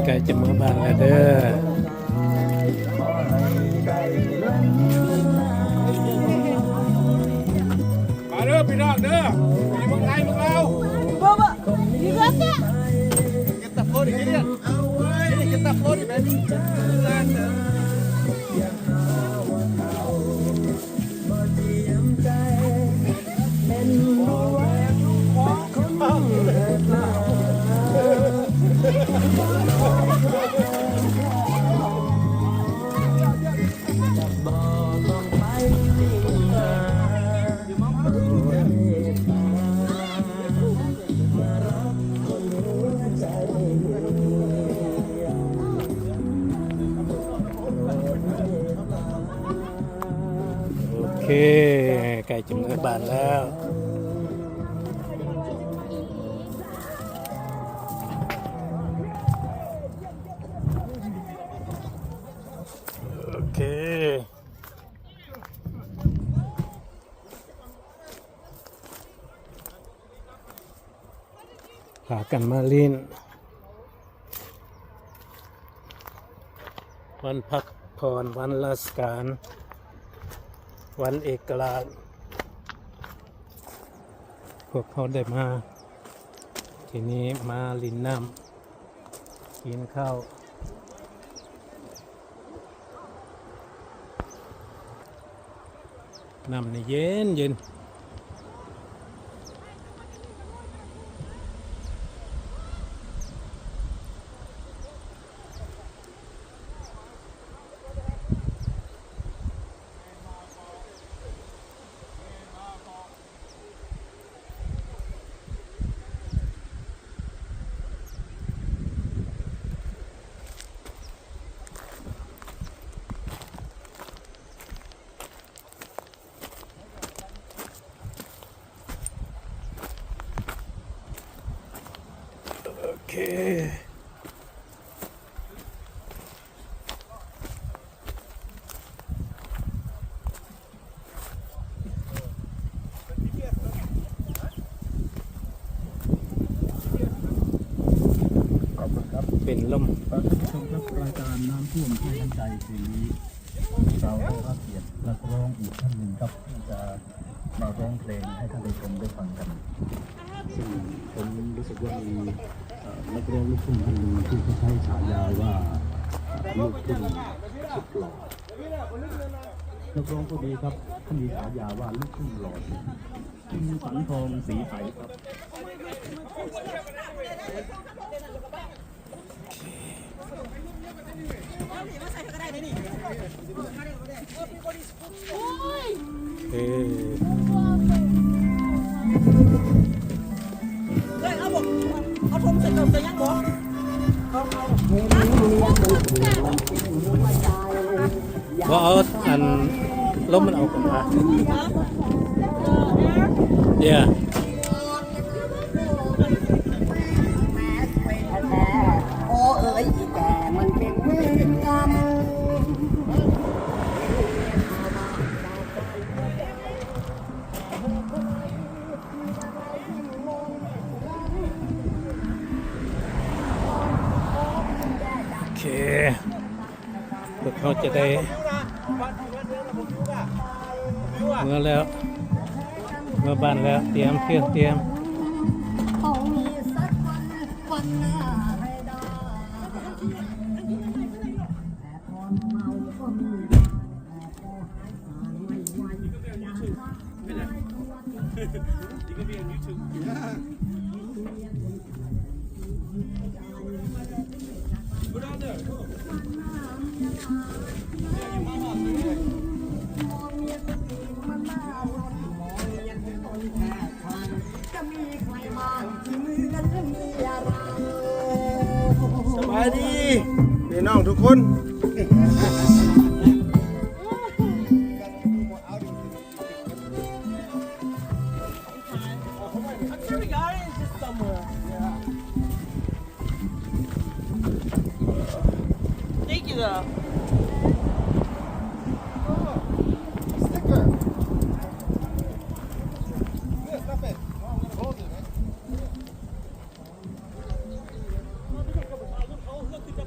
ໃກ້ຈະເມືອບ້ານແລ້ວເດີ. ມາເດີພີ່ນ້ອງເດີ ຢູ່ເມືອງໄທເມືອງລາວ. Get the floaty, get in. Get the floaty, baby. ໂອເຄ ໃກ້ຈະເມືອບ້ານແລ້ວ. ໂອເຄ ພາກັນມາຫຼິ້ນ ວັນພັກຜ່ອນ ວັນລາຊະການ ວັນເອກະລາດ ພວກເຮົາໄດ້ມາທີ່ນີ້ ມາຫຼິ້ນນ້ຳ ກິນເຂົ້າ. ນ້ຳນີ້ເຢັນໆ. ໂອເຄ ຂອບຄຸນຄັບ ເປັນລົມ. ທ່ານຜູ້ຊົມຄັບ ລາຍການນ້ຳຖ້ວມໃຫ້ນ້ຳໃຈຄືນນີ້ ເຮົາໄດ້ຮັບກຽດນັກຮ້ອງອີກທ່ານໜຶ່ງຄັບ ທີ່ຈະມາຮ້ອງເພງໃຫ້ທ່ານຜູ້ຊົມໄດ້ຟັງກັນ ຊຶ່ງຜົມຮູ້ສຶກວ່າມີ ເອີ ນັກຮ້ອງລູກທຸ່ງທ່ານໜຶ່ງທີ່ເຂົາໃຊ້ສາຍາວ່າ ເອີ ລູກທຸ່ງສຸດຫຼໍ່. ນັກຮ້ອງຜູ້ນີ້ຄັບ ເຂົາມີສາຍາວ່າລູກທຸ່ງຫຼໍ່ ຄຸນສັງທອງ ສີໄພຄັບ. ເອີ ເອີ ເອົາບໍ່ ເອົາຖົງໃສ່ເກີບໃສ່ຫຍັງບໍ່? ບໍ່ເອົາອັນລົມມັນອອກກ່ອນ. Yeah. ໂອເຄ ພວກເຮົາຈະໄດ້ເມືອແລ້ວ ເມືອບ້ານແລ້ວ ຕຽມເຄື່ອງ ຕຽມ. ສະບາຍດີພີ່ນ້ອງທຸກຄົນ. I'm sure we got it. It's just somewhere. Yeah. Thank you, though. Oh, sticker. Yeah, stop it. No, I'm gonna hold it, man. Yeah.